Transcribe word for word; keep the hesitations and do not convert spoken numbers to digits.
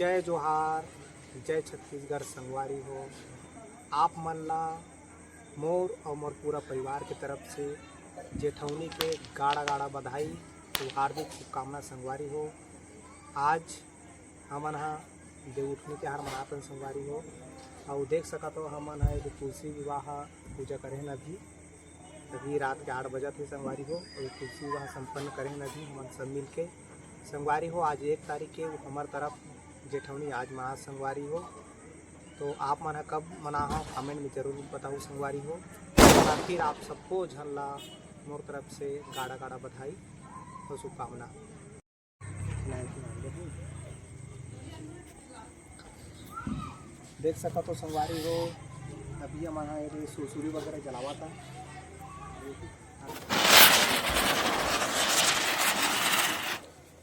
जय जोहार, जय छत्तीसगढ़ संगवारी हो। आप मन ला मोर अउ मोर पूरा परिवार के तरफ से जेठौनी के गाड़ा गाड़ा बधाई अउ हार्दिक शुभकामना संगवारी हो। आज हमन ह देवउठनी तिहार मनात हन संगवारी हो। अउ देख सकत हो, हमन ह एदे तुलसी विवाह पूजा करे हन अभी। अभी रात के आठ बजत हे संगवारी हो, अउ तुलसी विवाह संपन्न करे हन अभी हमन सब मिल के। संगवारी हो, आज एक तारीख के हमर तरफ जेठौनी आज मनात संगवारी हो। तो आप मन ह कब मनाहव, comment में जरूर बताहू संगवारी हो। और फिर आप सबको झन ला मोर तरफ से गाड़ा गाड़ा बधाई और शुभकामना। देख सकत हो संगवारी हो, अभी हमन ह एदे सुरसुरी वगैरह जलावत हन।